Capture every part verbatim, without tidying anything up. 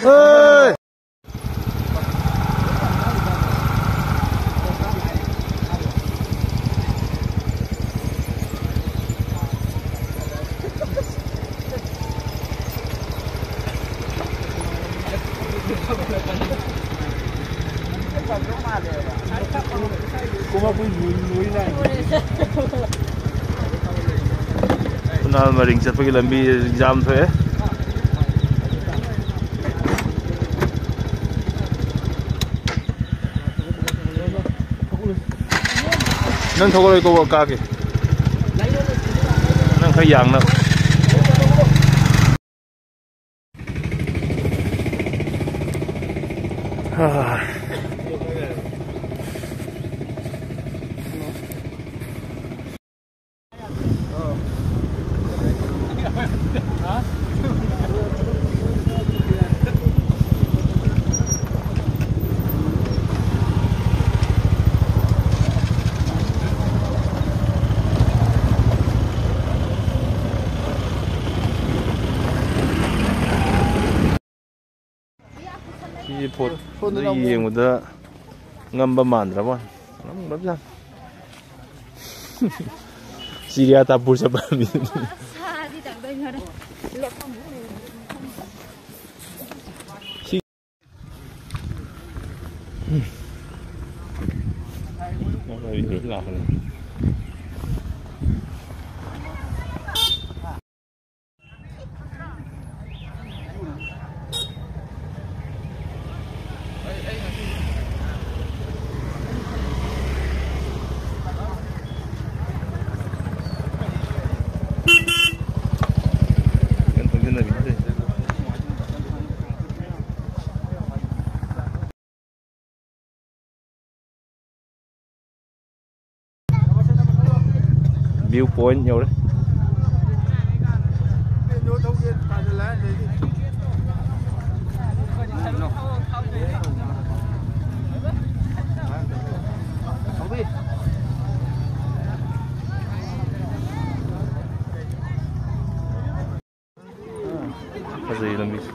ꯍꯣꯏ꯫ ꯎꯅꯥꯜ ꯃꯔꯤꯡ ꯆꯠꯄꯒꯤ ꯂꯝꯕꯤ ꯖꯥꯝ ꯊꯣꯛꯑꯦ꯫ ꯅꯪ ꯊꯧꯒꯠꯂꯣꯏ, ꯀꯣꯛ ꯀꯥꯒꯦ꯫ ꯅꯪ ꯈꯔ ꯌꯥꯡꯅꯕ꯫ ꯁꯤꯁꯦ ꯐꯣꯟꯗ ꯌꯦꯡꯕꯗ ꯉꯝꯕ ꯃꯥꯟꯗ꯭ꯔꯕ ꯋꯥꯅꯤ꯫ ꯉꯝꯈ꯭ꯔꯕꯖꯥꯠꯅꯤ꯫ ꯆꯤꯔꯤꯌꯥ ꯇꯥꯄꯨꯔ ꯆꯠꯄ ꯃꯤ꯫ View point ꯌꯧꯔꯦ꯫ ꯐꯖꯩ ꯂꯝꯕꯤꯁꯦ꯫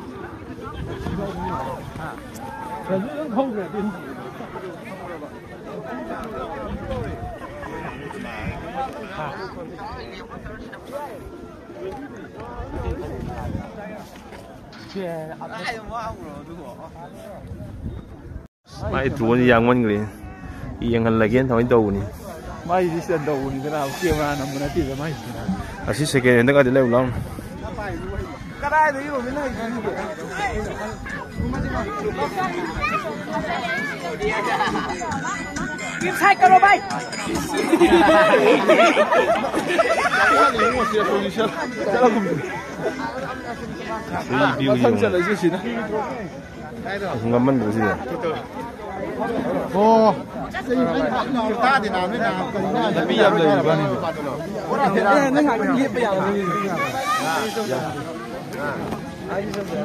ꯃꯥꯏ drone ꯌꯥꯡꯃꯟꯈ꯭ꯔꯦ꯫ ꯌꯦꯡꯍꯜꯂꯒꯦꯅ ꯊꯑꯣꯏꯅ ꯇꯧꯕꯅꯤ꯫ ꯃꯥꯏꯁꯤ ꯁꯤꯗ ꯇꯧꯕꯅꯤꯗꯅ, camera ꯅꯝꯕ ꯅꯠꯇꯦꯗ ꯃꯥꯏꯁꯤꯅ꯫ ꯑꯁꯤ second hand ꯀꯗꯤ ꯂꯩꯔꯨ ꯂꯥꯎꯅ꯫ ꯀꯗꯥꯏꯗꯒꯤ ꯌꯣꯟꯃꯤꯅꯣ ꯍꯥꯏꯁꯤꯕꯣ? ꯁꯥꯏ ꯀꯔꯣ ꯚꯥꯏ꯫ ꯃꯊꯪ ꯆꯠꯂꯁꯤ ꯁꯤꯗ꯫ ꯉꯝꯃꯟꯗ꯭ꯔꯣ ꯁꯤꯗ? ꯑꯣ꯫ ꯂꯝꯕꯤ ꯌꯥꯝ ꯂꯩꯔꯤꯕꯅꯤ꯫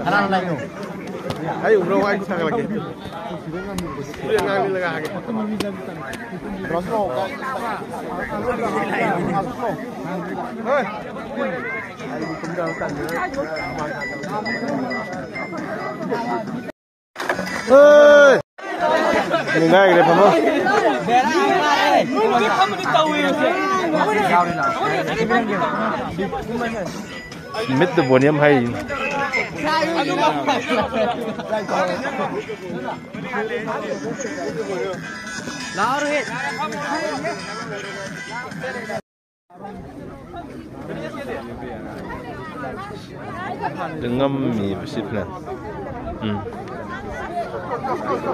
ꯀꯅꯥꯅ ꯂꯥꯛꯏꯅꯣ? ꯑꯩ ꯎꯕ꯭ꯔꯣ? ꯑꯩ ꯈꯨꯠ ꯊꯥꯡꯒꯠꯂꯛꯀꯦ꯫ ꯁꯤ ꯑꯉꯥꯡꯅꯤ ꯂꯒꯥ ꯍꯥꯏꯒꯦ꯫ ꯍꯣꯏ꯫ ꯅꯨꯡꯉꯥꯏꯈ꯭ꯔꯦ ꯐꯝꯐꯝ꯫ ꯃꯤꯠꯇ ꯕꯣꯅꯤꯌꯝ ꯍꯥꯏꯔꯤ꯫ ꯉꯝꯃꯤꯕ ꯁꯤ ꯐꯅ꯫ ꯎꯝ꯫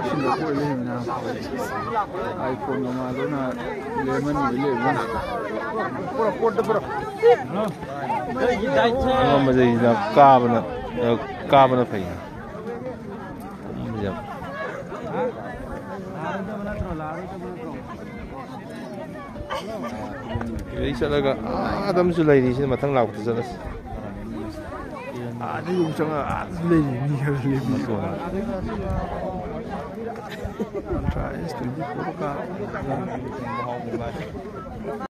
ꯁꯤꯗ ꯀꯣꯏ ꯂꯩꯕꯅ iPhone ꯃꯃꯥꯗꯨꯅ lemon ꯏꯕ ꯂꯩꯕꯅ꯫ ꯄꯨꯔꯛ, ꯄꯣꯠꯇ ꯄꯨꯔꯛ꯫ ꯑꯉꯝꯕꯗꯩꯁꯤꯗ ꯀꯥꯕꯅ, ꯀꯥꯕꯅ ꯐꯩ꯫ ꯀꯨꯝꯕꯁꯦ ꯌꯥꯝ꯫ ꯁꯤꯗꯩ ꯆꯠꯂꯒ ꯑꯥꯗ ꯑꯃꯁꯨ ꯂꯩꯔꯤ, ꯁꯤꯗ ꯃꯊꯪ ꯂꯥꯛꯄꯗ ꯆꯠꯂꯁꯤ꯫ ꯑꯥꯗ ꯌꯧ ꯆꯪꯉꯒ ꯑꯥꯗꯁꯨ ꯂꯩꯔꯤ, ꯃꯤ ꯈꯔ ꯂꯦꯞꯄꯤ꯫ ꯃꯇꯣꯟꯗ꯫ Ultra S twenty four ꯀꯥ꯫